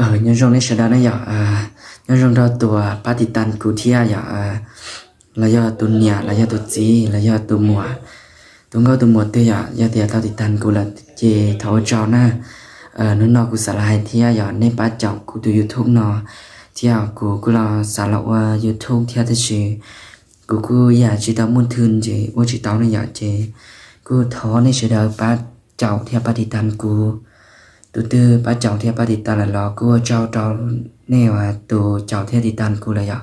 Nyob zoo nej sawv daws na yom, nyob zoo rau tus pab tiv tas kuv thiab yom, los yog tus niam los yog tus txiv los yog tus muam, tus nkauj tus muam twg yom, yog tias tau tiv tas kuv lawm ces thov ua tsaug na. Hnub no kuv xav los hais thiab yog nej pab caum kuv tus YouTube no, thiab kuv kuj los xav los ua YouTube thiab tab sis kuv kuj yam tsis tau muaj thwj ces ua tsis tau ne yom, ces kuj thov nej sawv daws pab caum thiab pab tiv tas kuv. Tus twg pab caum thiab pab tiv tas lawm los kuj ua tsaug rau nej uas tus caum thiab tiv tas kuv lawm yom.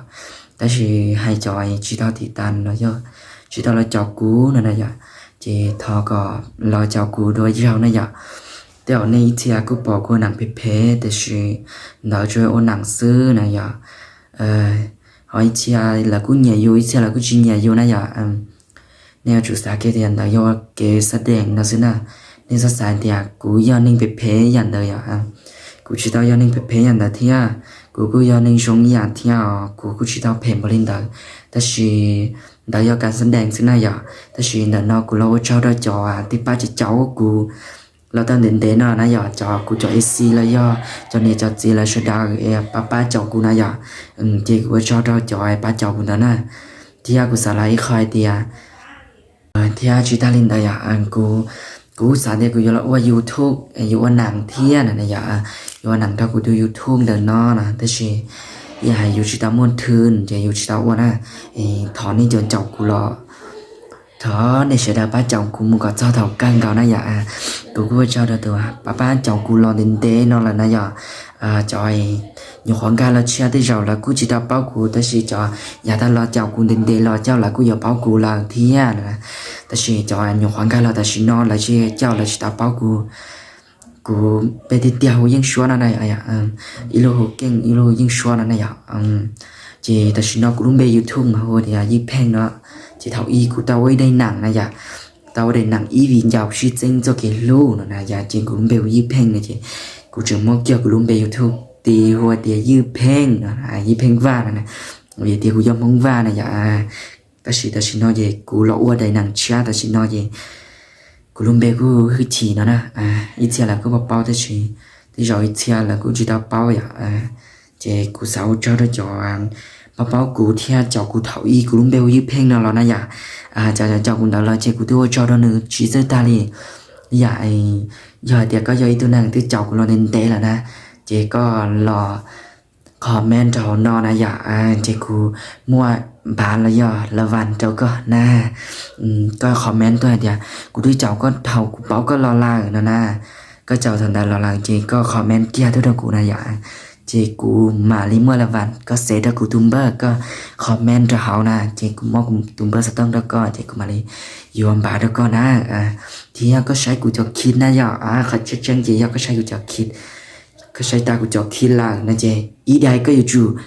Tab sis hais cov tsis tau tiv tas los yog tsis tau los caum kuv no na yom, ces thov kom los caum kuv dua zaug na yom. Tej zaum nej ib txhia kuj pom kuv ua neem phem phem tab sis ntawd tsuas ua neem xwb na yom. Ho ib txhia lawv kuj nyiam yus, ib txhia lawv kuj tsis nyiam yus na yom. Nej yuav tsum xav kiag tias ntawd yog kev xab dees no xwb na. Nej txhob xav tias kuv yog neeg phem phem yam ntawd yom. Kuv tsis tau yog neeg phem phem yam ntawd thiab, kuv kuj yog neeg zoo ib yam thiab os, kuv kuj tsis tau phem npaum li ntawd. Tab sis ntawd yog kev xab dees xwb na yom. Tab sis ntawm no kuv los ua tsaug rau cov twb pab caum kuv los tau ntev ntev no na yom, cov kuv cov A C los yog cov niam cov txiv lawv sawv daws pab pab caum kuv na yom. Ces kuv ua tsaug rau cov pab caum kuv ntawd na. Thiab kuv xav los ib qho hais tias, thiab tsis tag li ntawd yom, kuv kuj xav tias kuv yuav los ua YouTube, yuav ua neem thiab na yom, yuav ua neem rau kuv tus YouTube ntawm no na, tab sis yog hais yus tsis tau muaj thwj ces yus tsis tau ua na. Thov nej caum caum kuv los, thov nej sawv daws pab caum kuv mus kom txog thaum kawg nkaus na yom. Kuv kuj ua tsaug rau tus pab pab caum kuv los ntev ntev no lawm na yom. Cov nyuam qhuav nkag los tshiab tej zaum lawv kuj tsis tau paub kuv, tab sis cov yav tau los caum kuv ntev ntev los coj lawv kuj yuav paub kuv lawm thiab. Tab sis cov nyuam qhuav nkag los tam sim no lawv tsis caum, lawv tsis tau paub kuv. Kuv peb tiag tiag hu Yeej Suab no na, ib lub hu Keej ib lub hu Yeej Suab no na yom. Ces tam sim no kuv lub npe YouTube mas hu tias Ywj Pheej no. Ces thaum ub kuv tau ua ib daim neem na yom, tau ua daim neem ib viv ncaus sib txeeb txoj kev hlub no na yom, ces kuv lub npe hu Ywj Pheej no ces kuv tseem muab kiag kuv lub npe YouTube tis hu tias Ywj Pheej no, Ywj Pheej Vaj no na, vim tias kuv yog Hmoob Vaj na yom. Tab sis tam sim no ces kuv los ua daim neem tshiab tam sim no ces kuv lub npe kuj Hwj Chim no na. Ib txhia lawv kuj paub paub tab sis tej zaum ib txhia lawv kuj tsis tau paub yom. Ces kuv xav ua tsaug rau cov paub paub kuv thiab caum kuv thaum ub kuv lub npe hu Ywj Pheej no los na yom. Cov caum kuv ntawd los ces kuv twb ua tsaug rau nws tsis txawj tag li. Yam, yog hais tias koj yog ib tug neeg twb caum kuv los ntev ntev lawm na, ces koj los comment rau hauv no na yom, ces kuv muaj npav los yog las vas rau koj na. Koj comment tuaj hais tias kuv twb caum koj thaum kuv paub koj los lawm no na, koj caum thaum ntawd los lawm ces koj comment kiag tuaj rau kuv na yom, ces kuv mam li muaj las vas, koj xav rau kuv tus npawb, koj comment rau hauv na, ces kuv muab kuv tus npawb xov tooj rau koj ces kuv mam li yuav npav rau koj na. Thiab yog koj saib kuv cov khib na yom, qhov tseeb tseeb ces yog koj saib kuv cov khib, koj saib tag kuv cov khib lawm no ces ib daim koj yuav tsum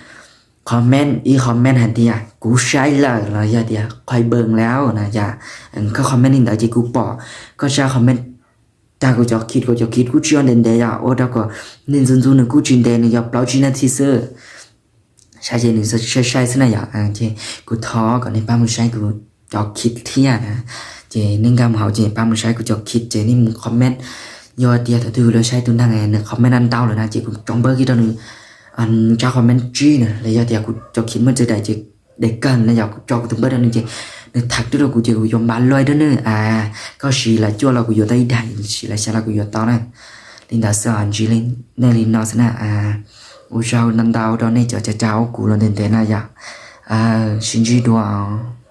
comment ib comment hais tias kuv saib lawm los yog tias qhoi bees lawm na yom. Koj comment li ntawd ces kuv pom koj saib comment tag kuv cov khib, kuv cov khib kuj tsis yog ntev ntev yom, ua rau kom neeg ntxub ntxub nws kuj tsis ntev, nws yog plaub tsib nab thib xwb. Saib ces nws sai sai xwb na yom, ces kuv thov kom nej pab mus saib kuv cov khib thiab na. Ces nej nkag mus hauv ces pab mus saib kuv cov khib ces nej mus comment. Yog tias thaum twg lawv saib tus neeg nws comment ntau lawm na ces kuv tso npawb kiag rau nws tsab comment tsib na, los yog tias kuv cov khib muaj tsawg daim ces daim kawg na yom, kuv tso kuv tus npawb rau nws ces nws tham tuaj rau kuv ces kuv yuav npav luaj rau nws. Koj siv lawv cuaj los kuv yuav tau ib daim, siv lawv xya los kuv yuav tau na. Li ntawd xwb os, ntsib nej li no xwb na. Ua tsaug ntau ntau rau nej cov caum kuv los ntev ntev na yom. Sib ntsib dua os.